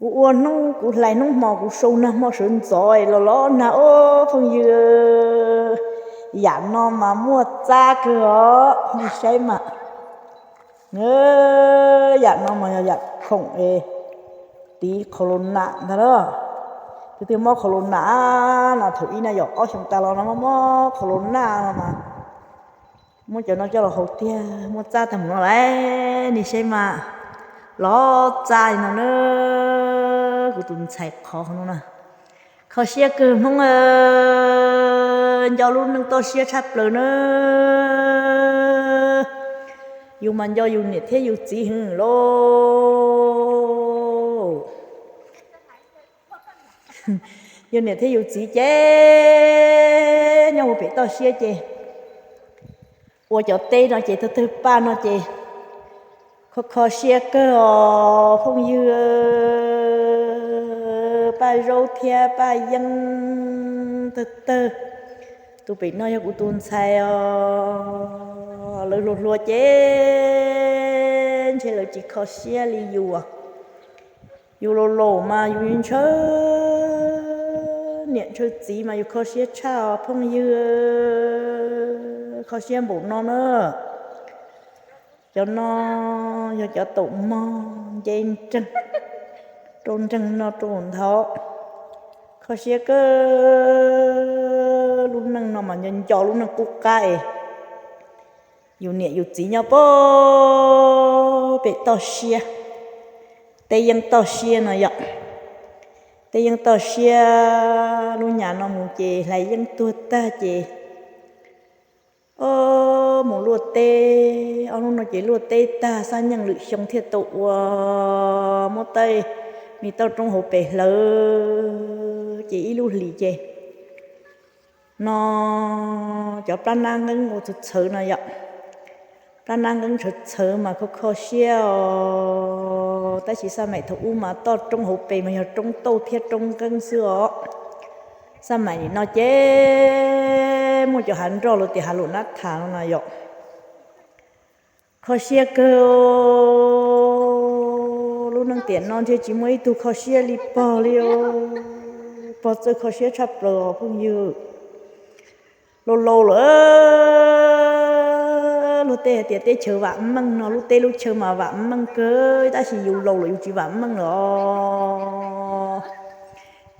Kuv ua hnub, kuv hlais hnub hmo, kuv sau nag hmo sawv ntxov los los nag os phooj ywg. Yam no mas muaj txab kawg os, nej saib mas. Yam no mas yog yam khoom es tiv qhov los nam ntag na. Tus twg mob qhov los nam no, thaum ub na yog ob xyoo tas los no mob mob qhov los nam no mas muab cov no coj los haus tiag muaj txab tag mus no lawm. Nej saib mas, los txab li no na. Kuv tus ntxhais qhov no na, kho siab kawg Hmoob, nco lub neej toj siab tshaj plaws na. Yus mas nco yus niam thiab yus txiv heev lauj. Yus niam thiab yus txiv ces nyob hauv pem toj siab ces ua cov teb no ces tawg tawg paj no ces kho kho siab kawg os phooj ywg. Paj zaub thiab paj yeeb tawg tawg. Tus pem no yog kuv tus ntxhais os, lawv hluas hluas ces ntshe lawv tsis kho siab li yus. Yus laus laus mas yus ntshaw niam ntshaw txiv mas yus kho siab tshaj os phooj ywg, kho siab npaum no na. Cov no yog cov taum mog nce nreeg rau nreeg no rau nthov. Kho siab kawg, lub neej no mas nco nco lub neej qub qab es yus niam yus txiv nyob pem toj siab, teb yeeb toj siab no yom. Teb yeeb toj siab, lub nyam no mus ces hlais yeeb tuag tag ces o mus luaj teb, ob hnub no ces luaj teb tag xab nyeej lwm xyoo thiaj tau ua, muab tej me toj roob hauv pes hlawv ces ib lub hlis ces no cov plab nab nqeeb ua txhawv txhawv no yom. Plab nab nqeeb txhawv txhawv mas kho kho siab os, tab sis xab maim thaum ub mas toj roob hauv pes mas yog roob tauj thiab roob nqeeb xwb os. Xab maim nim no ces muaj cov hav nroj los tias hav luam nab thas no na yom. Kho siab kawg, lub neej tiam no ntshe tsis muaj ib tug kho siab li pog li os. Pog txawj kho siab tshaj plaws os phooj ywg. Laus laus lawm, luag tej hais tias teb chaws vam meej no, lub teb lub chaw mas vam meej kawg, tab sis yus laus lawm yus tsis vam meej lawm os.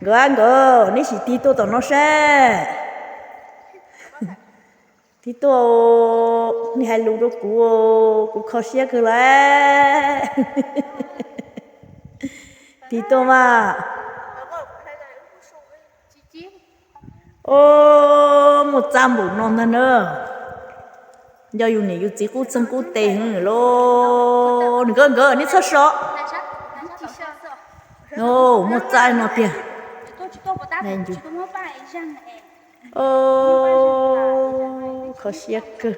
Nkawd a nkawd, neb sim tig tuaj tom no saib. Tig tuaj, nej hais lus rau kuv, kuv kho siab kawg lawm. Tig tuaj mas. O, muaj txaj npaum no ntag na. Nco yus niam yus txiv qub txeeg qub tes heev lauj. Nkawd nkawd, neb txhob so. Muaj txaj no tiag. Kho siab kawg.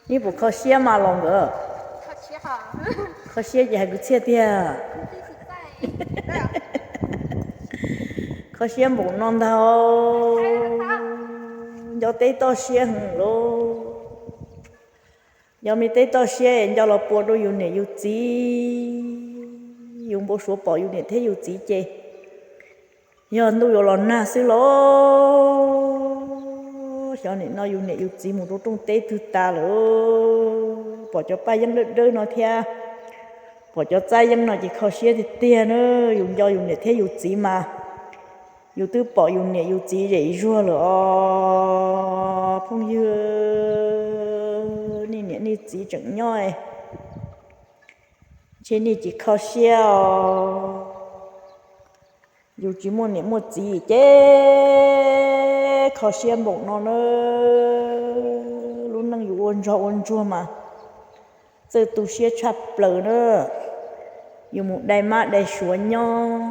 Neb puas kho siab mas los nkawd? Kho siab ces hais kwv txhiaj tiag. Kho siab npaum no ntag. Nco teb toj siab heev lauj. Nco me teb toj siab es nco los pua rau yus niam yus txiv. Yus npau suav pom yus niam thiab yus txiv ces yog ntuj yuav los nag xwb los. Xyov nim no yus niam yus txiv mus rau rooj teb twg tas lawm. Pom cov paj yeeb dawb dawb no thiab pom cov txaj yeeb no ces kho siab tiag tiag na. Yus nco yus niam thiab yus txiv mas yus twb pom yus niam yus txiv zem zuag lawm os phooj ywg. Nej niam nej txiv tseem nyob, ntshe nej tsis kho siab os. Yus tsis muaj niam muaj txiv ces kho siab npaum no na. Lub neej yus ua ntsog ua ntsuag mas txawj tu siab tshaj plaws na. Yus mus dai mab dai suav nyob,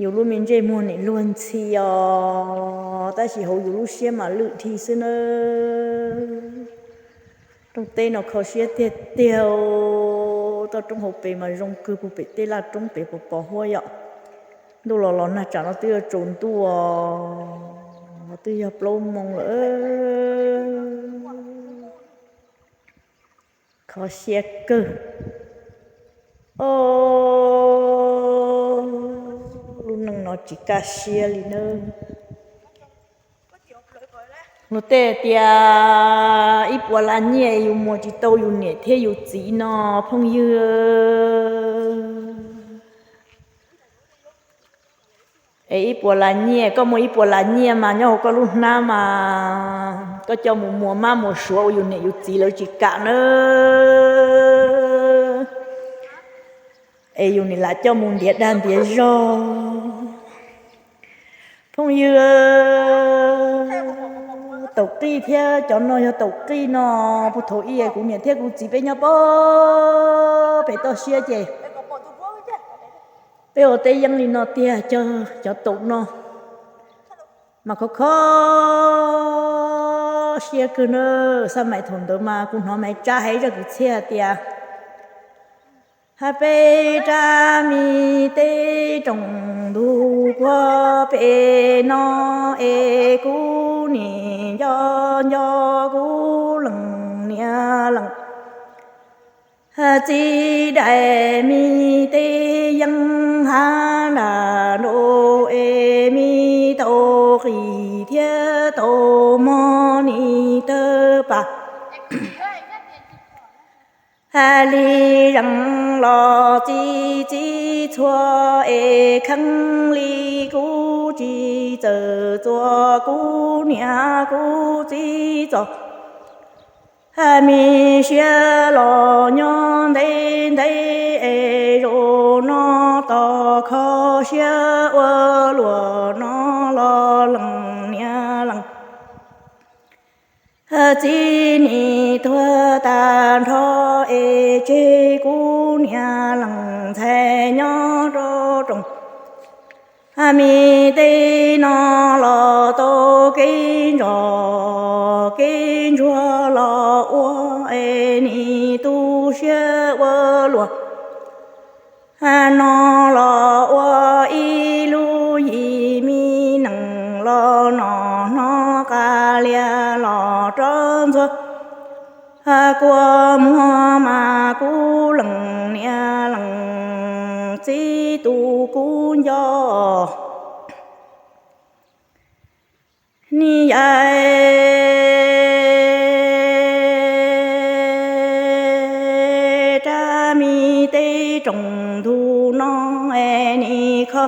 yus lub me ntsej muag nim luag ntxhi os, tab sis hauv yus lub siab mas lwj dhi xwb na. Rooj teb no kho siab tiag tiag. Toj roob hauv pes mas zoo kawg, puag pem tej laj roob pem pos pos huab yom. Ntuj los los nag tsam no twb yuav tsaus ntuj os, twb yog plaub moo lawm. Kho siab kawg. Lub neej no tsis kaj siab li nawb. Luag tej tias ib puas lab nyiaj yus muag tsis tau yus niam thiab yus txiv no phooj ywg. Es ib puas lab nyiaj, koj muaj ib puas lab nyiaj mas nyob hauv koj lub hnab mas koj coj mus muas mab muas suav ua yus niam yus txiv lawv tsis kam nawb. Es yus nim lam coj mus ntiav dag ntiav zog. Phooj ywg, taum qij thiab cov no yog taum qij no. Puag thaum ub kuv niam thiab kuv txiv peb nyob pem toj siab ces peb ua teb yeeb li no tiag, cov taum no mas khov kho siab kawg na. Xab maim thaum ntawd mas kuv hnov Maiv Tsab hais zaj kwv txhiaj tias hais peb rab me teb tsoom ntug puag pem no es kuv nim nco nco kuv leej niam leej txiv daim me teb yeeb hab nram nraud es me tau qis thiab tau mog nim tawg pas. Hais li zees los txi txib txhua es kheev li kuv tsis txawm txuas kuv niam kuv txiv txoj me siab los nyob ntev ntev es zaum no tos kho siab ua luam no los leej niam leej txiv nim tuag tag nrho es tseg kuv niam leej ntxhais nyob rau rooj me teb no los tau kev ntsoj kev ntsuag los ua es nim tu siab ua luam no los ua ib lub yim me nees los nom hnov qas lias los rov ntxuag kua muag mas kuv leej niam leej txiv tu kuv nco. Nim yaim rab me teb tsoom ntug no es nim kho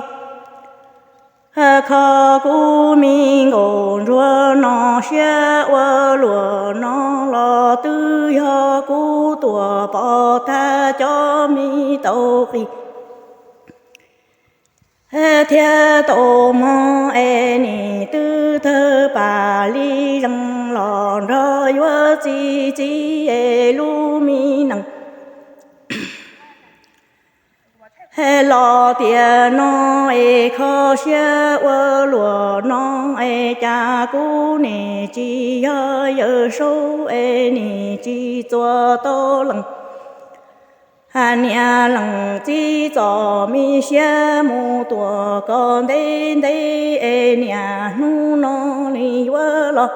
kho kuv me nkauj ntsuag no siab ua luam no los twb yog kuv tuam pov tag cov me tau qis thiab tau mog es nim twb tawg pas li zees los nrog yuav txi txiv es lub me nees los tiam no es kho siab ua luam no es cas kuv nim tsis yog Yawm Saub es nim tsis txuas tau leej niam leej txiv txoj me siab mus tuam kom ntev ntev es niam hnub no li yuav los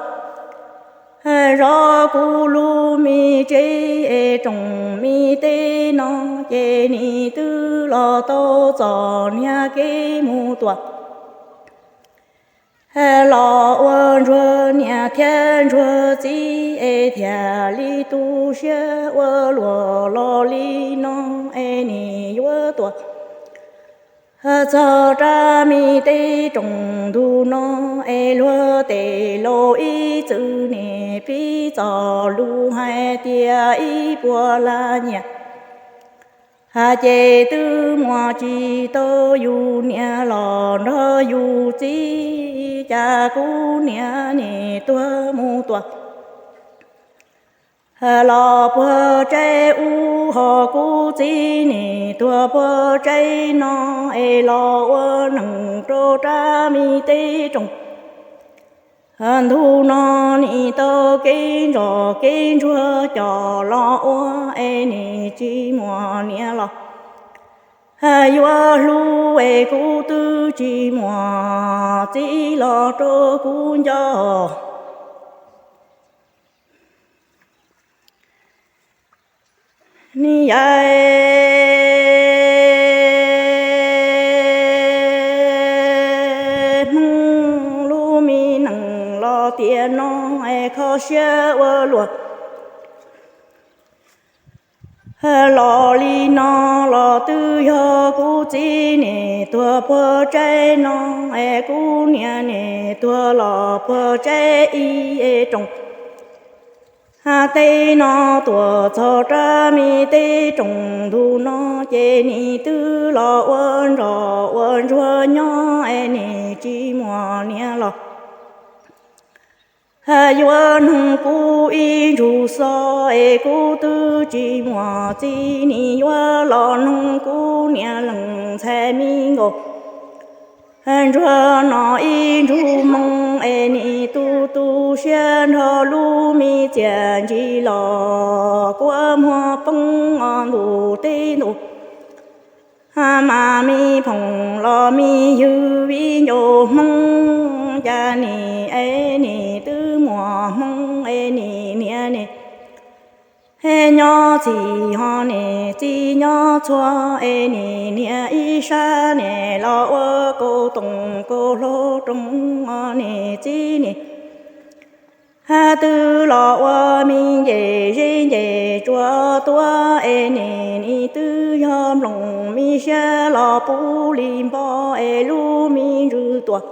zov kuv lub me tsev es tsoom me teb no ces nim twb los tau txom niag kev mus tuam los ua ntsuag niam thiab ntsuag txiv es thiaj li tu siab ua luam los li no es nim yuav tuam txog rab me teb tsoom ntug no es luag tej laus ib txwm nim pib txoj lus hais tias ib puas lab nyiaj hais ces twb muaj tsis tau yus niam los nrog yus txiv, cas kuv niam nim tuag mus tuam los puag tsev ub, ho kuv txiv nim tuag puag tsev no es los ua neeg rau rab me teb tsoom ntug no nim tau kev ntsoj kev ntsuag coj los ua es nim tsis muaj niam los yuav hlub es kuv twb tsis muaj txiv los rau kuv nco. Nim yaim kho siab ua luaj. Los li no los twb yog kuv txiv niam tuag puag tsaib no, es kuv niam niam tuag los puag tsaib ib rooj. Teb no tuaj txog rau me teb rooj ntug no, ces nim twb los ua ntsoj ua ntsuag nyob es nim tsis muaj niam los yuav noog kuv ib ntsug xov, es kuv twb tsis muaj txiv, nim yuav los noog kuv niam leej ntxhais me nkaus. Ntsuag no ib ntsug moo es nim tu tu siab nrog lub me txiaj ntsim los, kua muag poob ntuj teb ntuj. Mas me phoom los me ywg viv ncaus Hmoob, cas nim es nim twb muaj Hmoob es nim niam nim nyob txhij ho nim txiv nyob txhua, es nim niam ib sab nim los ua kauj toom kauj hlau rooj, nim txiv nim twb los ua me nce zeb nce tsua tuaj, es nim nim twb yog nplooj me siab los puv li npo, es lub me ntsws tuaj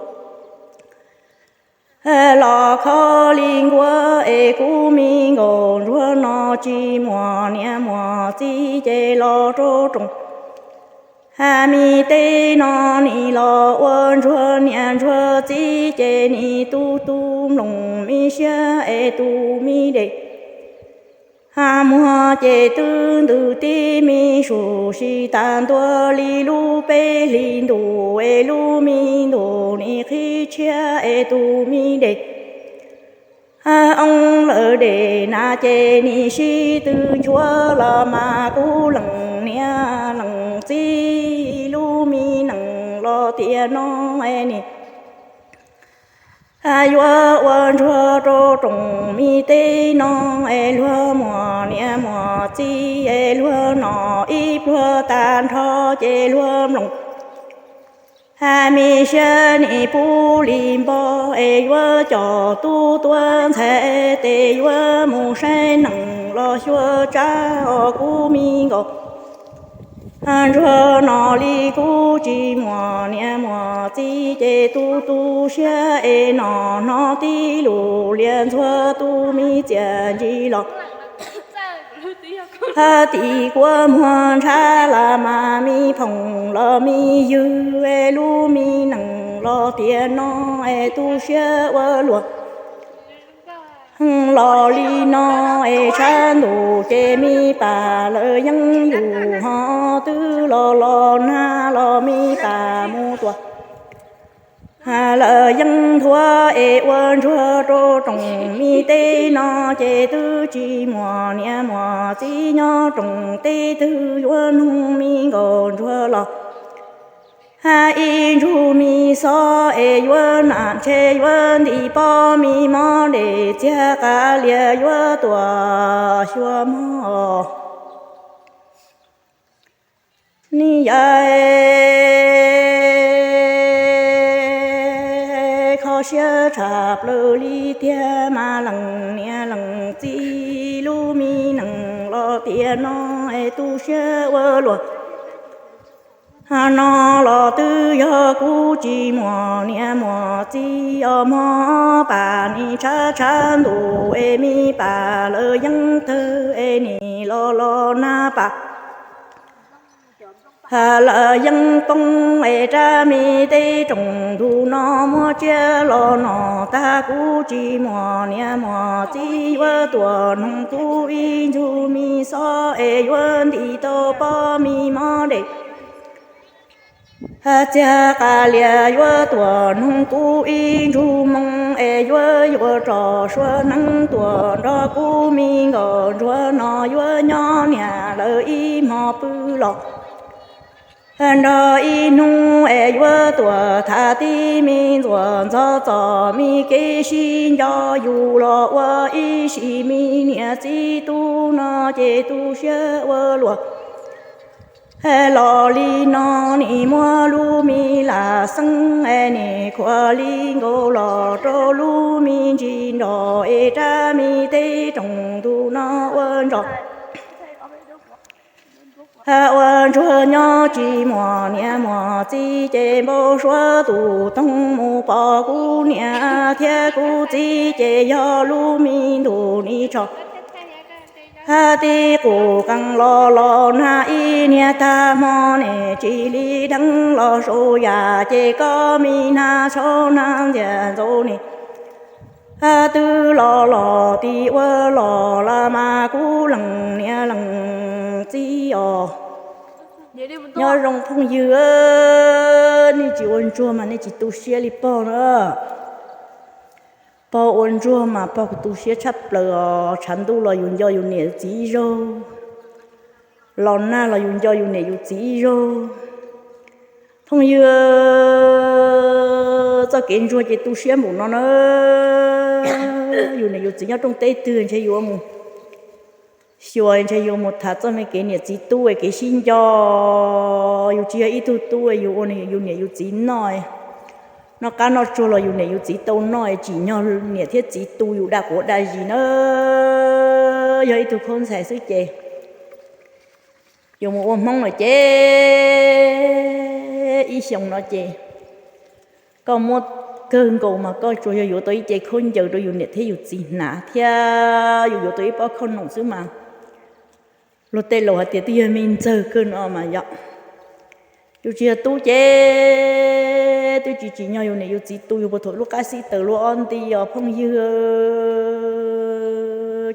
los kho li nkuaj, es kuv me nkaus ntsuag no tsis muaj niam muaj txiv ces los rau rooj. Has me teb no nim los ua ntsuag niam ntsuag txiv, ces nim tu tu nplooj me siab es tu me dej. Has muag ces twb ntws tib me su si tas ntua li lub peb hlis ntuj, es lub me ntuj nim qhib tshiab es tu me dej. Has oob lawm dej na ces nim sib tw nchuav los mas kuv leej niam leej txiv lub me neej los tiam no es nim yuav ua ntsuag rau rooj me teb no, es luag muaj niam muaj txiv es luag no ib pluag tag nrho, ces luag nplooj has me siab nim puv li npo, es yuav coj tub tuaj ntxhais tes yuav mus saib neej los xyuas tsav os kuv me nkaus. Ntsuag no li kuv tsis muaj niam muaj txiv ces tu tu siab es no hnov tib lus lias ntxuag tu me txiaj ntsim los. Has tim kua muag ntshav las mas me phoom los me ywg es lub me neej los tiam no es tu siab ua luaj. Los li no es tshav ntuj ces me pas lawv yeej yus ho twb los los nag los me pas mus tuaj. Lawv yeej nthuav es ua ntsuag rau rooj me teb no ces twb tsis muaj niam muaj txiv nyob rooj teb twg yuav noog me nkaus ntsuag los. Has ib ntsug me xov es yuav nam ntshe yuav nti pob me mob dej txiag qas lias yuav tuaj xyuas mog. Nim yam kho siab tshaj plaws li tiag mas leej niam leej txiv lub me neej los tiam no es tu siab ua luaj. No los twb yog kuv tsis muaj niam muaj txiv os mog, pas nim tshav tshav ntuj es me pas lawv yeej tawg es nim los los nag pas. Lawv yeej poob es rab me teb rooj ntug no muab tsiab los no tag kuv tsis muaj niam muaj txiv yuav tuaj noog kuv ib ntsug me xov es yuav nti tau pob me mob dej txiag qas lias yuav tuaj noog kuv ib ntsug moo es yuav yuav tso sua neeb tuaj nrog kuv me nkaus ntsuag no yuav nyob niam lawv ib hmo pw los. Nrog ib hnub es yuav tuaj tham tib me ntxuaj ntxov txom me kev sib nco yus los ua ib sim me niam txiv tub no ces tu siab ua luaj. Los li no nim muab lub me lam xeeb, nim khuam li nkaus los rau lub me ntsis nrog es rab me teb roog ntu no ua ntsuag. Ua ntsuag nyob tsis muaj niam muaj txiv ces npau suav tus toog mus pom kuv niam thiab kuv txiv ces yog lub me ntuj nim tsho. Tib qus qees los los nag ib niag tag hmo, nim tsis li dheev los saum yam ces koj me nag tsho nag ntxiag ntxaus nim twb los los tim ua los las mas kuv leej niam leej txiv os. Nyob zoo phooj ywg, nej tsis ua ntsuag mas nej tsis tu siab li pog na. Pog ua ntsuag mas pog kuj tu siab tshaj plaws os. Tshav ntuj los yus nco yus niam yus txiv ib zaug, los nag los yus nco yus niam yus txiv ib zaug. Phooj ywg, txoj kev ntsuag ces tu siab npaum no na. Yus niam yus txiv nyob rooj teb twg ntshe yuav mus xyuas, ntshe yuav mus tham txoj me kev niam txiv tub es kev sib nco. Yus tsis yog ib tug tub yus ua yus niam yus txiv noj, noj qab noj tsuag los yus niam yus txiv tau noj, tsim nyog niam thiab txiv tu yus daj quav daj zis na. Yog ib tug khaub ntxhais xwb ces yus mus ua Hmoob lawm ces ib xyoos no ces koj muab kawg nkaus mas koj tsuas yog yuav tau ib ce khaub ncaws rau yus niam thiab yus txiv hnav thiab yus yuav tau ib pob khauj noom xwb mas luag tej laus hais tias twb yog me ntxawg kawg no mas yog yus tsis yog tub ces twb tsis tsim nyog yus niam yus txiv tu yus puag thaum lub qab xib taws luaj ob nti os phooj ywg.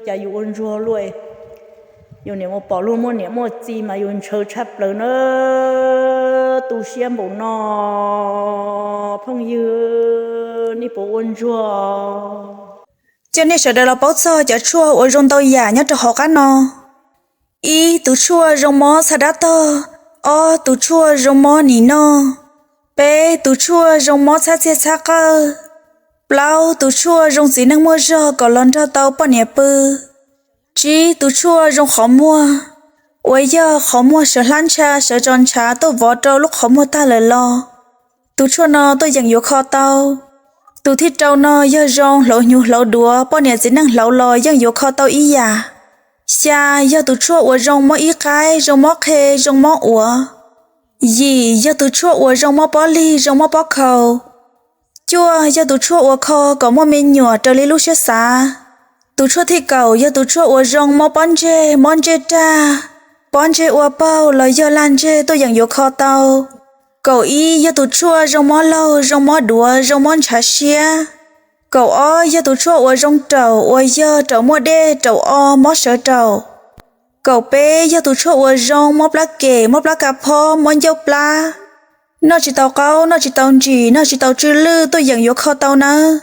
Cas yus ua ntsuag luaj, yus niam mus pom luag muaj niam muaj txiv mas yus ntshaw tshaj plaws na. Tu siab npaum no, phooj ywg, nej puas ua ntsuag? Coj nej sawv daws los paub txog cov tshuaj uas zoo ntau yam nyob rau hauv qab no. Ib, tus tshuaj zoo mob txhab dab tog. Ob, tus tshuaj zoo mob nim noj. Peb, tus tshuaj zoo mob txhab txiaj txhab qawj. Plaub, tus tshuaj zoo txiv neej muaj zog kom los nrog tau poj niam pw. Tsib, tus tshuaj zoo qhov muag, uas yog qhov muag sawv hlab ntsha sawv tso ntshav tuaj vov rau lub qhov muag tag lawm los tus tshuaj no tuaj yeem yuav kho tau. Tus thib rau no yog zoo hlauv hnyuv hlauv duav, poj niam txiv neej hlauv los yeej yuav kho tau ib yam. Xya, yog tus tshuaj uas zoo mob ib qaib, zoo mob qhe, zoo mob uav. Yim, yog tus tshuaj uas zoo mob pob lig, zoo mob pob khau. Cuaj, yog tus tshuaj uas kho kom muaj me nyuam raws li lub siab xav. Tus tshuaj thib kaum yog tus tshuaj uas zoo mob pob ntseg, mob ntsej rag, pob ntseg ua paug los yog lag ntseg tuaj yeem yuav kho tau. Kaum ib, yog tus tshuaj zoo mob laug, zoo mob duav, zoo mob ntshav siab. Kaum ob, yog tus tshuaj uas zoo raum uas yog raum muaj dej, raum o, mob sawv raum. Kaum peb, yog tus tshuaj uas zoo mob plab kem, mob plab ka phob, mob ncauj plab, noj tsis tau qaub, noj tsis tau ntsim, noj tsis tau tsw lwj tuaj yeem yuav kho tau nawb.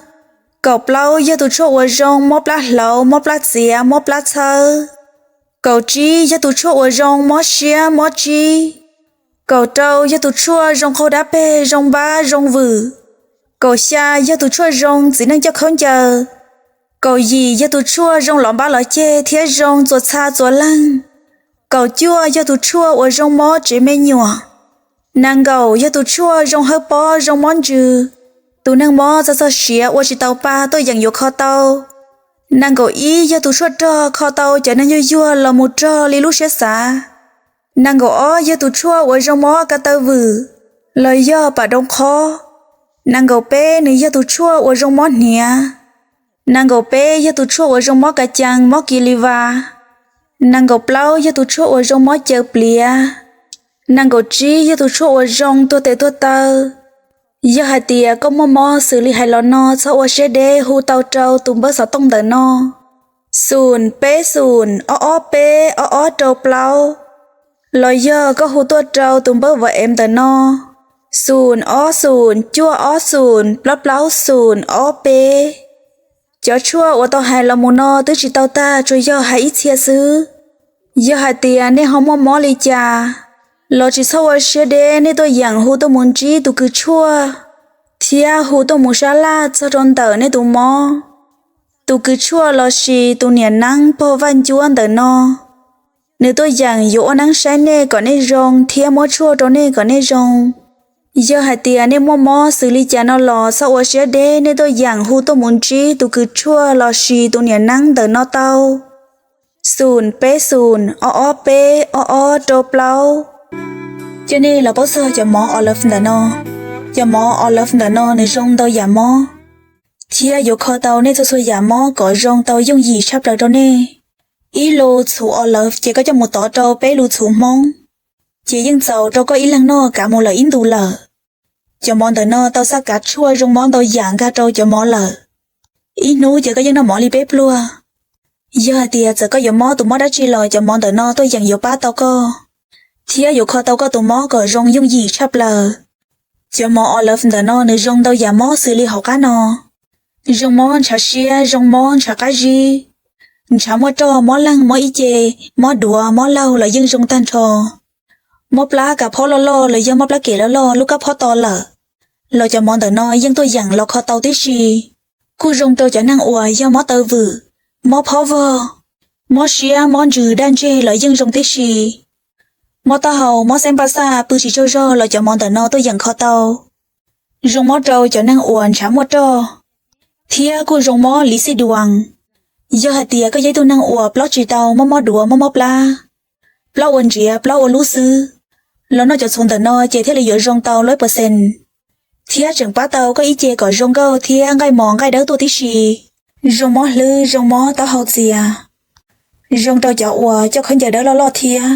Kaum plaub, yog tus tshuaj uas zoo mob plab hlauv, mob plab txiav, mob plab txhawb. Kaum tsib, yog tus tshuaj uas zoo mob siab, mob tsib. Kaum rau, yog tus tshuaj zoo qaug dab peg, zoo npab, zoo vwm. Kaum xya, yog tus tshuaj zoo txiv neej coj khaub ncaws. Kaum yim, yog tus tshuaj zoo lov npab lov ceg thiab zoo txuas txha txuas leeg. Kaum cuaj, yog tus tshuaj uas zoo mob tsev me nyuam. Nees nkaum, yog tus tshuaj zoo hawb pob, zoo mob ntsws, tus neeg mob txog txog siav ua tsis tau pa tuaj yeem yuav kho tau. Nees nkaum ib, yog tus tshuaj rog kho tau cov neeg yuag yuag los mus rog li lub siab xav. Nees nkaum ob, yog tus tshuaj uas zoo mob ka taw vwm los yog pam doov qhob. Nees nkaum peb, nws yog tus tshuaj uas zoo mob hniav. Nees nkaum peb, yog tus tshuaj uas zoo mob ka cees, mob kis li vas. Nees nkaum plaub, yog tus tshuaj uas zoo mob caws pliav. Nees nkaum tsib, yog tus tshuaj uas zoo tuag tes tuag taw. Yog hais tias koj muaj mob xws li hais los no, txhob ua siab deb, hu tau rau tus npawb xov tooj ntawm no, xoom peb xoom ob ob peb ob ob rau plaub, los yog koj hu tuaj rau tus npawb WhatsApp ntawm no, xoom ob xoom cuaj ob xoom plaub plaub xoom ob peb. Cov tshuaj uas tau hais los mus no twb tsis tau tag, tsuas yog hais ib txhia xwb. Yog hais tias nej ho muaj mob li cas los tsis txhob ua siab deb, nej tuaj yeem hu tuaj mus ntsib tus kws tshuaj thiab hu tuaj mus sab laj txog rau ntawm nej tus mob. Tus kws tshuaj lossis tus niam neeb pog Vaj Ncuab ntawm no, Nws tuaj yeem yuav ua neeb saib nej kom nej zoo thiab muab tshuaj rau nej kom nej zoo. Yog hais tias nej muaj mob xws li cas no los txhob ua siab deb, nej tuaj yeem hu tuaj mus ntsib tus kws tshuaj los sis tus niam neeb ntawm no tau. Xoom peb xoom ob ob peb ob ob rau plaub. Coj nej los paub txog cov mov Olive ntawm no. Cov mov Olive ntawm no nws zoo ntau yam mob, thiab yuav kho tau nej txhua txhua yam mob kom zoo tau yooj yim tshaj plaws rau nej. Ib lus txhuv Olive ces koj coj mus tov rau peb lus txhuv Hmoob, ces yeej txaus rau koj ib leeg noj kav mus lawm ib ntus lawm. Cov mov ntawm no tau xaj kav tshuaj zoo mob ntau yam nkag rau cov mov lawm. Ib hnub ces koj yeej noj mov li peb pluag. Yog hais tias txawm koj yuav mob tus mob dab tsi los cov mov ntawm no tuaj yeem yuav pab tau koj, thiab yuav kho tau koj tus mob kom zoo yooj yim tshaj plaws. Cov mov Olive ntawm no nws zoo ntau yam mob xws li hauv qab no: zoo mob ntshav siab, zoo mob ntshav qab zib, ntshav muaj roj, mob leeg, mob ib ce, mob duav, mob laug los yeej zoo tag nrho. Mob plab kav phob loj loj los yog mob plab kem loj loj lub kab phob to lawm los cov mov ntawm no yeej tuaj yeem los kho tau tib si. Kuj zoo rau cov neeg uas yog mob taw vwm, mob phob vog, mob siab, mob ntsws, daj ntseg los yeej zoo tib si. Mob taub hau, mob xeeb paj xaj, pw tsis tsaug zog los cov mov ntawm no tuaj yeem kho tau. Zoo mob rau cov neeg uas ntshav muaj roj, thiab kuj zoo mob liv xij duas. Yog hais tias koj yog ib tug neeg uas plaub tsis tau, mob mob duav, mob mob plab, plaub ua ntsiav plaub ua lub xwb, los noj cov txhuv ntawm no ces thiaj li yuav zoo tau lawm pawv xees, thiab tseem pab tau koj ib ce kom zoo nkauj thiab nqaij mos nqaij dawb tuaj tib si. Zoo mob hlwb, zoo mob taub hau txias, zoo rau cov uas coj khaub ncaws dawb loj loj thiab.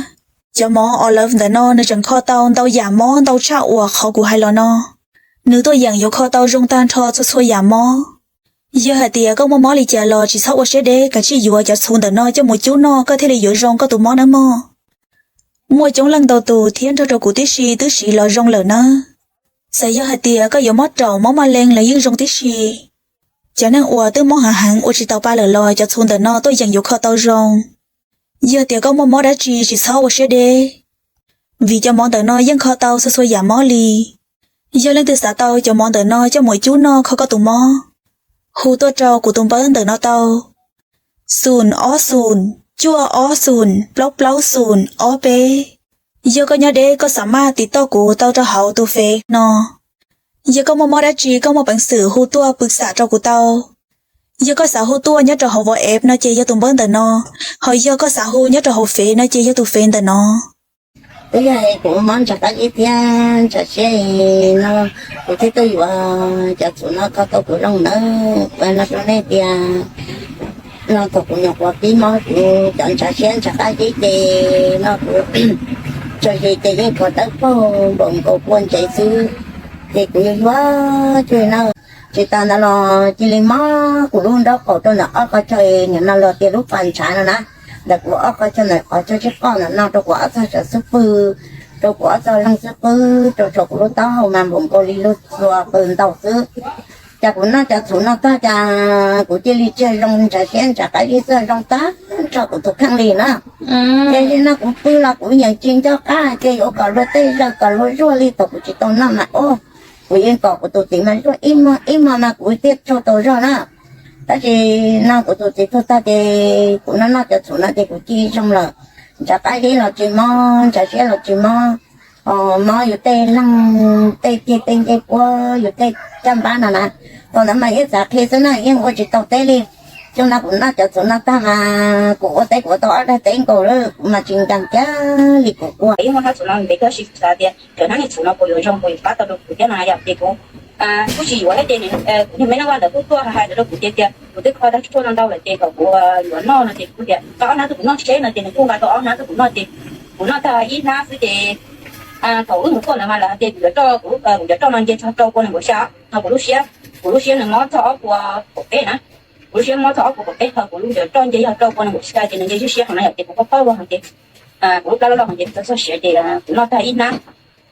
Cov mov Olive ntawm no nws tseem kho tau ntau yam mob ntau tshaj uas qhov kuv hais los no. Nws tuaj yeem yuav kho tau zoo tag nrho txhua txhua yam mob. Yog hais tias koj muaj mob li cas los tsis txhob ua siab deb, kav tsij yuav cov txhuv ntawm no coj mus cub noj koj thiaj li yuav zoo koj tus mob nawb mog. Muaj coob leej ntau tus thiab nrog rau kuv tib si twb siv los zoo lawm nawb. Txawm yog hais tias koj yuav mob raum mob maj lees los yeej zoo tib si. Cov neeg uas twb mob heev heev ua tsis taus pa lawm los cov txhuv ntawm no tuaj yeem yuav kho tau zoo. Yog tias koj muaj mob dab tsi tsis txhob ua siab deb, vim cov mov ntawm no yeej kho tau txhua txhua yam mob li. Yog leej twg xav tau cov mov ntawm no coj mus cub noj kho koj tus mob, hu tuaj rau kuv tus npawb ntawm no tau: xoom ob xoom cuaj ob xoom plaub plaub xoom ob peb. Yog koj nyob deb koj xav maj tiv toj kuv tau rau hauv tus fev no. Yog koj muaj mob dab tsi koj muaj peev xwm hu tuaj pw xam rau kuv tau. Yog koj xav hu tuaj nyob rau hauv WhatsApp no ces yog tus npawb ntawm no, ho yog koj xav hu nyob rau hauv fev no ces yog tus fev ntawm no. Twb yog kuv mob ntshav qab zib thiab ntshav siab no, kuv thiaj tuaj yuav cov txhuv no kho tau kuv zoo nawb. Kuv no rau nej tias, no thaum kuv nyuam qhuav pib mob kuv cov ntshav siab ntshav qab zib ces no kuv tsawg zis ces yeej kho dawb paug npaum nkaus kua ntsev xwb, ces kuv yuav yuav cuag na. Tsis tas ntawd los cia li mob kuv lub nraub qaum rau ntawm ob qhov chaw, nim no los tias lub pas ntshav no na, ntawm kuv ob qhov chaw ntawm qhov chaw tsib qoj ntawm no rau kuv ob txog saum xub pwg, rau kuv ob txog leeg xub pwg rau saum kuv lub taub hau mas npaum nkaus li lub txua qw ntau xwb. Cas kuv noj cov txhuv no tag cas kuv cia li txiag zoo ntshav siab ntshav qab zib txiag zoo tag nrho kuv tus kheej li na. Ces li no kuv pw los kuv yeej tsis nco qab ces yuav kom luag tej zaum kom luag zuaj li thaum kuv tsis tau noj mas ub, kuv yeej kom kuv tus txiv mas zuaj ib hmo ib hmo mas kuv thiaj tsaug tau zog na. Tab sis no kuv tus txiv tuag tag ces kuv noj noj cov txhuv no ces kuv cia li zoo lawm. Ntshav qab zib los tsis mob, ntshav siab los tsis mob, mob yus tej leeg, tej ceg tej ncej puab, yus tej caj npab no na. Thaum ntawd mas yeej xav qhia xwb na, yeej ua tsis tau teb li. Xyoo no kuv noj cov txhuv no tag mas kuv ua teb kuv ua tau ob daig teb nkaus lawm, kuv mas tsis nkees kiag li kuv ua. Ib muaj hnab txhuv no ntev tab sis kuv xav tias cov hnab niag txhuv no puas yuav zoo puas yuav pab tau rau kuv thiab no yom, ces kuv kuj tsis yuav thiab ces kuv niag me neej vaj ntawd kuj tuaj hais ntawd rau kuv tias, tias kuv twb kho tag tshuaj no ntau lawm ces kom kuv yuav noj no ces kuv tias koj ob hnab tuaj kuv noj seb no ces nws kuj nqa tau ob hnab tuaj kuv noj ces kuv noj tag ib hnab xwb ces thaum wb mus tuaj ntawd mas lawv hais tias kuv yuav roj, kuv lub, kuv cov roj no nce txog rau pua nees nkaum xya, no kuv lub siab, kuv lub siab nws mob txog ob puas kaum peb na. Kuv lub siab mob txog ob puas kaum peb, ho kuv lub cov roj nce yog rau pua nees nkaum xya ces nws nce siab siab heev na yom, ces kuv paub paub vag heev ces kuv lub plab loj loj heev ces kuv txog siav ces kuv noj tag ib hnab.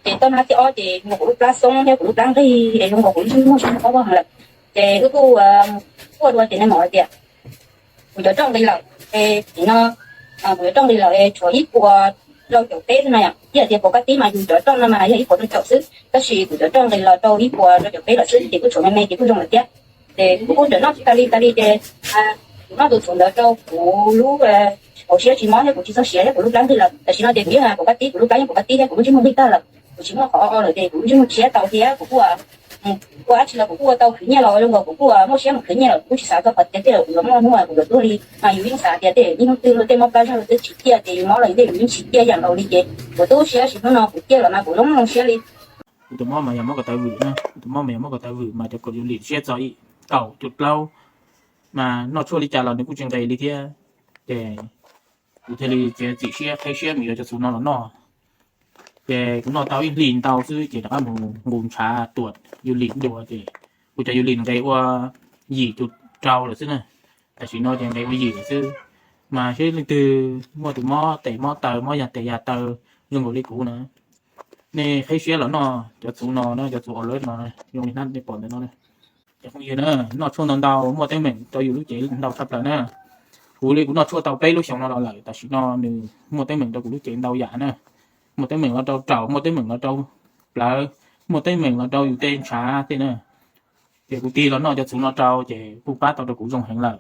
Ces toj hnab thib ob ces zoo nkaus kuv lub plab xoob thiab kuv lub plab nqig es zoo nkaus kuv lub siab muaj siab paub vag heev lawm. Ces wb kuj quaj dua ces nws mam hais tias kuv cov roj nqis lawm es nim no kuv cov roj nqis lawm es tshuav ib puas rau caum peb xwb no yom. Ib yam tias puas kab tib mas yus cov roj no mas yog ib puas rau caum xwb, tab sis kuv cov roj nqis los rau ib puas rau caum peb lawm xwb ces kuj tshuav me me ces kuj zoo lawm thiab. Ces kuv kuj tseem noj tsis tas li tas li ces kuv noj tus txhuv ntawd rau kuv lub Kuv siab tsis mob thiab kuv tsis txog siav thiab kuv lub plab nqig lawm. Tam sim no ces kuv yeej hais kuv kab tib, kuv lub plab yeej kuv kab tib thiab kuv lub ntsej muag nqig tag lawm. Kuv tsis muaj qhov ua lawm ces kuv lub ntsej muag tshiab tau thiab kuv kuj ua dab tsi los kuv kuj ua tau khwv nyiaj los zoo nkaus kuv kuj muaj siab mus khwv nyiaj lawm. Kuv kuj tsis xav txog qhov tias tej zaum kuv yuav muaj hnub kuv yuav tuag li. Mas yus yeej xav tias tej zaum niaj hnub twg luag tej mob plab zog luag twb tsis ciaj ces yus mob los yus tej yus yeej tsis ciaj yam nkaus li ces kuv twb siab sim hnub no kuv ciaj los mas kuv zoo zoo siab li. Kuv tus mob mas yog mob ko taw vwm na, kuv tus mob mas yog mob ko taw vwm mas cov kaum yus lim siab txog ib kaum cuaj plaub, mas noj tshuaj li cas los nws kuj tsis nqis li thiab. Ces kuv thiaj li txiav txim siab qheb siab mus yuav cov txhuv no los noj. Ces kuv noj tau ib hlis ntau xwb ces rov qab mus nqus ntshav tuam yus lim dua ces kuv cov yus lim nqis ua yim tus rau lawm xwb na. Tam sim no ces nqis ua yim lawm xwb. Mas seb leej twg muaj tus mob tes mob taw, mob yag tes yag taw zoo nkaus li kuv na, nej qheb siab los noj cov txhuv no na, cov txhuv Olay no, zoo li hnab nej pom ntawm no. Cov phooj ywg na, noj tshuaj ntau ntau muaj teeb meem rau yus lub cev ntau tshaj plaws na. Kuv li kuv noj tshuaj tau peb lub xyoo no los lawm, tam sim no nws muaj teeb meem rau kuv lub cev ntau yam na. Muaj teeb meem los rau raum, muaj teeb meem los rau plawv, muaj teeb meem los rau yus tej ntshav tej na. Ces kuv tig los noj cov txhuv no rau ces kuj pab tau rau kuv zoo heev lawm.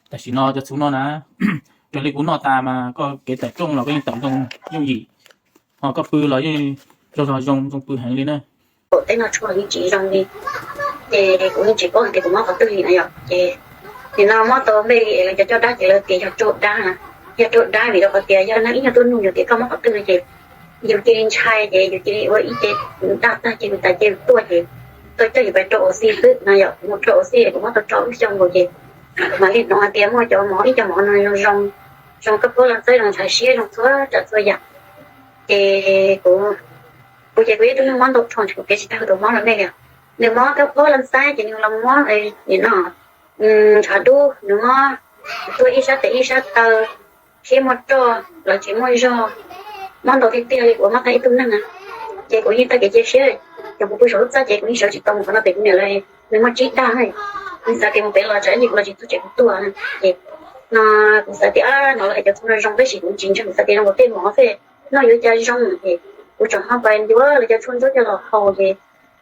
Tam sim no cov txhuv no na, raws li kuv noj tas mas koj kev tawm rooj los koj yeej tawm zoo yooj yim, ho koj pw los yeej zoo zoo zoo pw heev li na. Kuv tej noj tshuaj yeej tsis zoo li, ces kuv yeej tsis paub hais tias kuv mob qhov twg li na yom. Ces nim no mob tau npej li es lawv cov coj dab ces lawv tias yog roj dab na, yog roj dab vim rau qhov tias yog neeg ib nyuag tuaj nug yus tias koj mob qhov twg no ces yus cia li ntshai ces yus cia li ua ib ce daj tag ces yus tas ces yus tuaj ces tau coj yus pais rau oxy xwb no yom. Kuv mus rau oxy kuv mob tau rau lub xyoo nkaus ces mam li hnov hais tias muaj cov mov, ib co mov no zoo zoo, zoo koj pab los txawb zoo ntxhais siab zoo txhua tsav txhua yam. Ces kuv, kuv ces kuv ib tug neeg mob ntau rho kuv kev tsis tag tus mob los nej li. Nws mob kab phob laj xaib ces nws los mob nim no ntshav dub, nws mob tuaj ib sab tes ib sab taw, siab muaj roj los tsis muaj zog, mob ntau tiag tiag li kuv mob tag ib tug neeg na. Ces kuv yeej tag kev cia siab, ces kuv pw saum lub txaj ces kuv yeej sawv tsis tau mus qhov no pem kuv niam lawv, nws muaj tsib dag, nws xav tias mus pem los tsam ib ntsis kuv los tsis txog tsev kuv tuag. Ces no kuv xav tias no lawv hais cov txhuv no zoo tab sis kuv tsis ntseeg, kuv xav tias zoo nkaus tej mov xwb, noj yuav cas zoo. Ces kuv tseem ho pais ncuav lawv cov tshuaj ntsuab coj los haus ces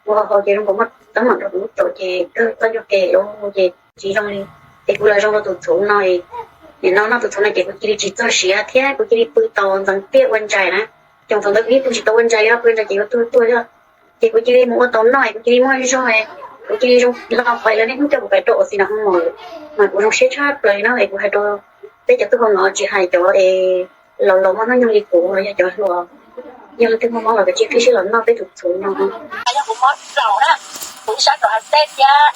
kuv haus haus ces zoo nkaus muaj teeb meem rau kuv lub raum ces kawg txoj ncauj ke lawm ces tsis zoo li. Ces kuv los zoo rau tus txhuv no, nim no noj tus txhuv no ces kuv cia li tsis txog siav thiab kuv cia li pw tau ntxeev tiaj ua ntsais na. Ces thaum ntawd kuv yeej pw tsis tau ua ntsais li, pw ua ntsais ces yuav tuag tuag thiab. Ces kuv cia li mus ua tau noj, kuv cia li muaj zog, kuv cia li zoo los pais lawv niaj hnub coj kuv pais rau oxy no ho mus, mas kuv zoo siab tshaj plaws li no es kuv hais rau peb cov tub hau no tsis hais cov es laus laus muaj hnub nyoog li kuv los yog cov hluas, yog leej twg muaj mob los kav tsij qhib siab los noj peb tus txhuv no. Yog kuv mob raum na, kuv ib sab raum hauv teb thiab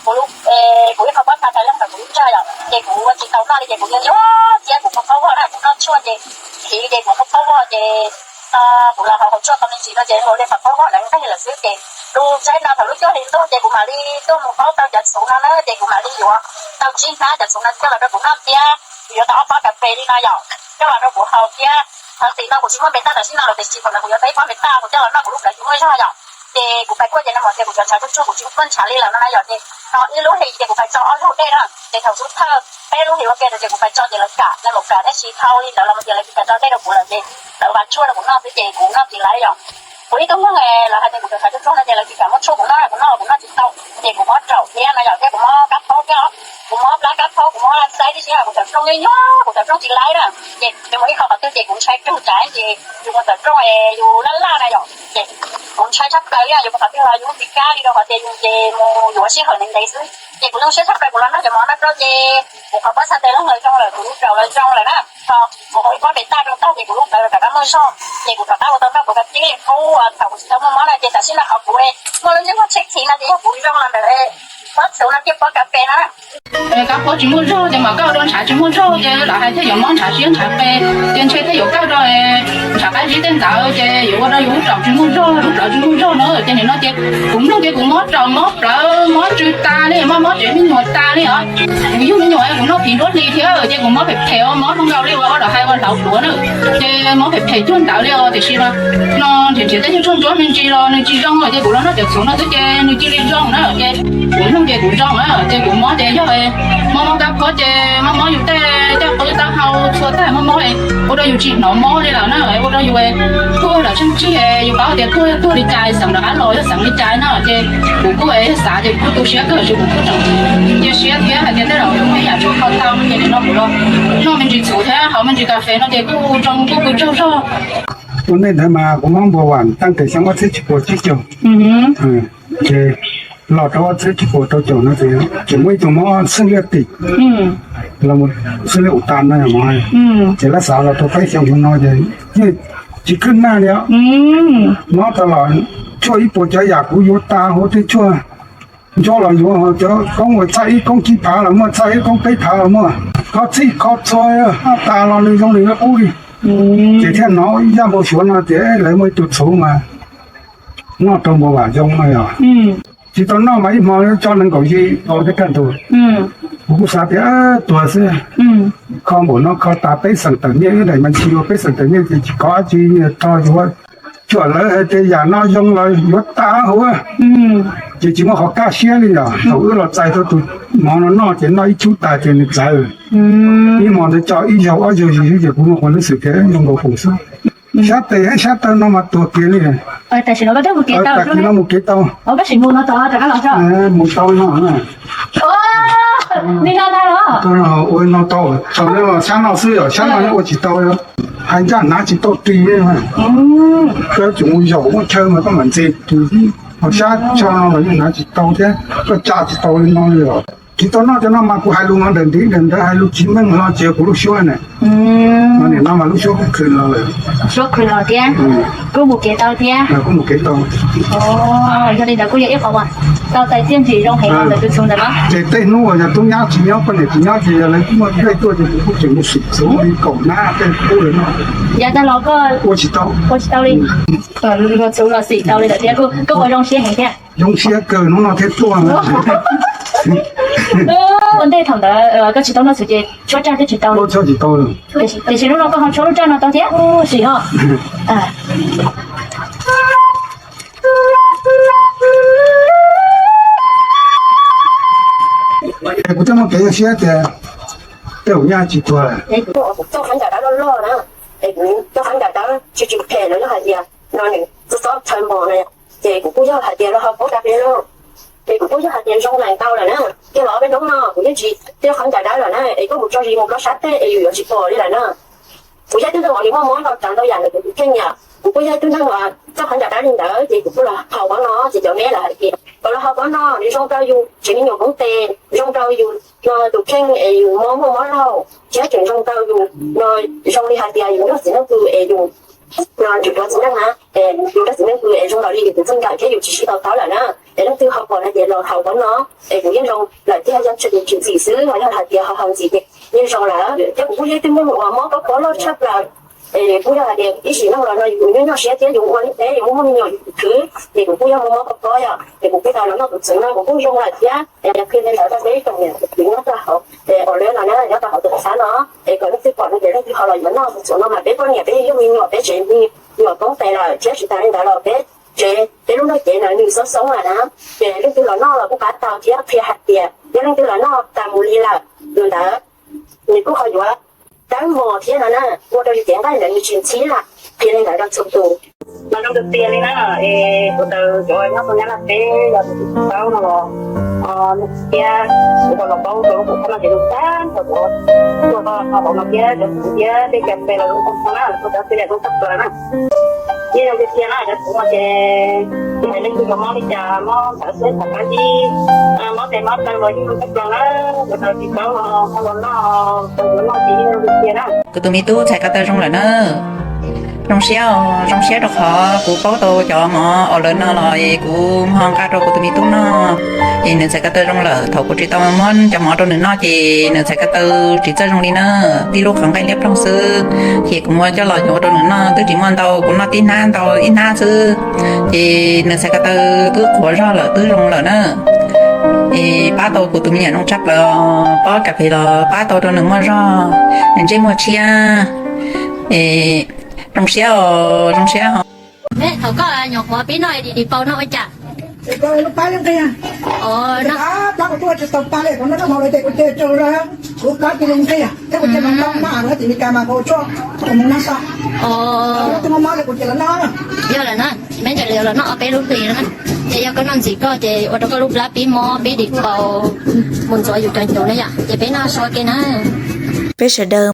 kuv, kuv ib qho pob txha tawm leej ntawm kuv lub ntsag yom, ces kuv ua tsis tau noj li ces kuv yuav yuav thiab kuv mus qaub voj na, kuv noj tshuaj ces khiv ces kuv mus qaub voj ces kuv los haus haus tshuaj tau me ntsis no ces ua li qhov qaub voj ntawd nqaij lawm xwb ces lub tsaib no thaum lub cuaj hli ntuj ces kuv mam li tuaj mus qaub tau cov txhuv no na ces kuv mam li yuav tau tsib hnab cov txhuv no coj los rau kuv noj thiab kuv yuav tau ob pob kas fes li no yom, coj los rau kuv haus thiab. Thaum tim no kuv tsis muaj npe taj tam sim no los tiam sis thaum ntawd kuv yuav tau ib pob npe taj kuv coj los noj kuv lub plawv tsis muaj zog yom. Ces kuv pais kuaj ces nws mam tias kuv cov ntshav tsuj tsuag kuv tsis muaj ntshav li lawm no na yom. Ces no ib lub hlis ces kuv pais tso ob lub dej na, ces thaum xub thawj peb lub hlis ua ke ces kuv pais tso ces lawv kam, lawv mus kam tab sis dhau li ntawd los mus ces lawv tsis kam tso dej rau kuv lawm ces lawv vam tshuaj rau kuv noj xwb ces kuv noj tsis laiv yom. Kuv ib tug neeg lawv hais tias kuv cov ntshav tsuj tsuag no ces lawv tsis kam muab tshuaj kuv noj, kuv noj kuv noj tsis tau, ces kuv mob raum thiab no yom, thiab kuv mob kab phaub thiab, kuv mob plab kab phaub, kuv mob laj xaib tib si, kuv tawm rooj nyuaj nyuaj, kuv tawm rooj tsis laiv na. Ces yus mus ib qho qhov twg ces kuv ntshai rau tsam ces yus mus tawm rooj es yus laj laj na yom. Ces kuv ntshai tshaj plaws li, yus mus qhov twg los yus tsis kam li rau qhov tias yus ces mus yuav sij hawm ntev ntev xwb. Ces kuv zoo siab tshaj plaws kuv los noj cov mov no rau ces kuv qhov pob txha tawm leej lawv zoo lawm, kuv lub raum lawv zoo lawm na. Thaum kuv haus ib pob npe taj rau tag ces kuv lub plawv rov qab muaj zog, ces kuv rov qab ua tau noj kuv cov tib qub thaum kuv tsis tau muaj mob na. Ces tam sim no qhov kuv muaj lub ntsej muag tsheb khiv no ces yog kuv zoo los ntawm pob txhuv no thiab pob kas fes no na. Kab phaub tsis muaj zog ces mam kaj rau ntshav tsis muaj zog ces lawv hais thiaj yuav mob ntshav siab ntshav qe, ces ntshe thiaj yuav kaj rau ntshav qab zib tej ntawd ces yuav ua rau yus lub raum tsis muaj zog, lub plawv tsis muaj zog na. Ces nim no ces kuv mloog ces kuv mob raum mob plawv mob tsw tas li, mob mob tsev me nyuam tas li os. Kuv yug me nyuam kuv noj phim nruab hlis thiab ces kuv mob phem phem os, mob zoo nkaus li uas ua lawv hais ua hlauv duav na. Ces mob phem phem cuag ntawd li os, tiam sis mas no nrhiav nrhiav tej nyuag tshuaj ntsuab me ntsis los nws tsis zoo ces kuv los noj cov txhuv no xwb ces nws cia li zoo na. Ces kuv mloog ces kuv zoo na, ces kuv mob ces yog mob mob kab phaub ces mob mob yus tej caj qwb taub hau txhua tag mob mob ua rau yus tsis hnov mob li lawm na. Yus tuaj lawm tseeb tsis yus paub tias tuaj tuaj li cas, xeem lawv qab los yog xeem li cas no ces kuv kuj xav tias kuv tu siab kawg, kuv kuj tseem cia siab thiab hais tias tej zaum yus muaj ib yam tshuaj kho tau no ces nim no kuv los noj me ntsis txhuv thiab haus me ntsis kas fes no ces kuj zoo kuj kws tsaug zog. Ua ntej ntawd mas kuv mob npua vam txij thaum xyoo ob txhiab tsib puas tsib caug, ces los rau ob txhiab tsib puas rau caum no ces tseem muaj ib tug mob xwb liaj tim, los mus xwb liaj ua tas no, ces lawv xav los rau peb xyoo no ces yeej tsis khwb naj li os. Mob tas los tshuaj ib puas cov yam kuv yuav tas hauv tej tshuaj nco los yuav, cov koob uas txaj ib koob tsib phav los muaj, txaj ib koob peb phav los muaj, kho txhij kho txhua tas los nws zoo li qub li. Ces thiaj hnov ib zaj npau suav no tias lawv muaj ib tug txhuv mas noj rau npua vam zoo no yog. Tsis tau noj mas ib hmo tso nees nkaum yim tau thiab kaj ntug. Kuv kuj xav tias tuag xwb, kho npaum no kho tas peb xeem tawm nyiaj, wb daim mas ntsis ua peb xeem tawm nyiaj ces tsis kho dab tsi, rho yuav. Tshuaj lawv hais tias yam no zoo los yuav tas hauv, ces tsis muaj qhov kaj siab li yom. Thaum wb los txais tau tus mov no noj ces noj ib chub tas ces nws txawv. Ib hmo ntawd tso ib zaug ob zaug zis xwb ces kuv muaj qhov lub xwm tias zoo nkaus pum xwb. Sab tes sab taw no mas tuag kiag li. Tam sim no mus kev tau, mus tau no, ua no tau, thaum no sab no xwb yom, sab no ua tsis tau, hais ncaj hnav tsis tau ris li. Koj yuav tsum mus zaum muaj chaw mas koj mam ntxias ris, ho sab tso no los yeej hnav tsis tau thiab, koj tsa tsis tau li no li os. Tsis tau noj cov no mas kuv hais lus no ntawm ntiv ntawm ntawd hais lus tsis meej no ces kuv lub suab na. Nim no mas lub suab kuj khwv los lawm. Suab khwv los thiab, kuj mus kev tau thiab. Kuj mus kev tau. Yog li ntawd kuj yog ib qhov uas tau txais txiaj ntsig zoo heev los ntawm tus txhuv ntawd mas. Ces tej hnub uas yog tub nyab tsis nyob, poj niam tsis nyob ces yog lawv muaj dej tuaj ces kuv kuj tseem mus xwm txhuv li kaum nab tej pub lawv noj. Yav tag los koj ua tsis tau, ua tsis tau li. Txhuv los xwm tau li lawm thiab, koj ua zoo siab heev thiab. Zoo siab kawg hnub no thiaj tuaj. Ua ntej thaum ntawd koj tsis tau noj txhuv ces tshuab raj twb tsis tau li. Tiam sis hnub no koj ho tshuab lub raj no tau thiab, sim ho. Kuv thiaj muaj kev zoo siab tias tej zaum nyaj tsis tuag lawm. Kuv txoj qhov ncauj dawb loj loj na, es kuv txoj qhov ncauj dawb tsis tsis phem los yog hais tias no nws txob txhawv mos na, ces kuv kuj yog hais tias los ho paub tas peb lawm, ces kuv kuj yog hais tias zoo lawm ntau lawm na. Ces los peb hnub no kuv yeej tsis tej qhov ncauj dawb lawm na, es koj mus tso zis mus koj sab teg es yus yuav tsis pom li lawm na. Kuv yog ib tug neeg uas nws muaj mob ntau tsav ntau yam ntawm kuv tus kheej yom, kuv kuj yog ib tug neeg uas txoj qhov ncauj dawb li ntawd ces kuv kuj los haus qhov no ces cov me lawv hais tias kom los haus qhov no nws zoo rau yus tsev me nyuam poob tes, zoo rau yus no tus kheej es yus mob muaj mob laug, thiab tseem zoo rau yus no zoo li hais tias yus nrog txiv nrog kwv es yus no tsis tuav txiv neej na, es yus nrog txiv nrog kwv es zoo nkaus li yus tus txij nkawm thiab yus tsis sib tau taub lawm na. Es leej twg ho pom no ces los haus qhov no es kuv yeej zoo lawm thiab, yog tseem tsis ntxim xwb los yog hais tias ho haus ntxim ces yeej zoo lawm. Thiab kuv kuj yog ib tug neeg uas mob kab pob loj tshaj plaws, es kuj yog hais tias ib sim neej los no yus nyob nyob siab thiab yus ua li peb yus muaj muaj me nyuam yus khwv, ces kuv kuj yog mob mob kab pob yom, ces kuv kuj tau los noj tus txhuv no kuv kuj zoo lawm thiab. Es qhia li ntawd rau peb ib tsoom niam txiv nyob rau hauv, es uas lawv no na nyob rau hauv tuam txhab no, es kom leej twg pom no ces leej twg ho los yuav noj tus txhuv no mas peb poj niam peb yog me nyuam peb tsev me nyuam poob tes lawm thiab tsis tas li ntawd los peb tsev peb lub nrog cev na nws xoob xoob lawm na, ces leej twg los noj los kuj pab tau thiab qhia hais tias yog leej twg los noj tas mus li lawm tus ntawd nws kuj ho yuav dawb mos thiab no na, ua rau yus cev nqaij ntawd nws tsis ntxhib lawm, qhia li ntawd rau txhua tus. Mas zoo tiag tiag li na, es kuv taws cov nyob tau nyab laj peb yog tus tsis paub no los thiab, kuv kom los paub rau kuv qhov no ces zoo tag nrho cov tuaj tau hauv no thiab cov kuv thiab tej cov pes los zoo tag nrho na, kuv cov pes los zoo tag nrho na. Yeej zoo tiag tiag na, cov kuv no ces tsis hais leej twg los mob li cas, mob ntawd xwb thaum kab zib, mob tes mob taw los yeej zoo tag nrho na, cov tsis paub los ho los noj, tau yuav noj ces yeej zoo tiag tiag na. Kuv tus me tub txhais ko taw zoo lawm na. Zoo siab, zoo siab rau qhov kuv paub tau cov mov uas lawv no los es kuv ho nqa rau kuv tus me tub noj, es nws txhais ko taw zoo lawm. Thaum kuv tsis tau muab cov mov rau nws noj ces nws txhais ko taw tsis txawj zoo li na, tib lub qhov nqaij liab ploog xwb. Ces kuv muab coj los yuav rau nws noj twb tsis muaj ntau, kuv noj tib hnab ntau ib hnab xwb, ces nws txhais ko taw twb qhuav zog lawm twb zoo lawm na. Es pab tau kuv tus me nyuam zoo tshaj plaws, pob kas fes los pab tau rau nws muaj zog, nws ntsej muag tshiab. Es zoo siab os, zoo siab os. Thaum koj nyuam qhuav pib noj es dim pau noj ua cas? Ces koj lub plab yeej nqig. Plab kuv tuaj tsis tau plab li, kuv noj hmo lawm ces kuv cia li tso rau kuv plab cia li nqig, thiab kuv cia li noj maj lawm ces Meskas mas kuv tshuaj kuv mus noj so. Twb mob mob li kuv cia li los noj. Yog lawm na, peb ncaim li los noj ob peb lub hlis na. Ces yog koj noj ntxiv koj ces ua rau koj lub plab pib mob pib dim paus mus ntxuav yus cov ncauj na yom, ces peb noj so ke na. Peb sawv daws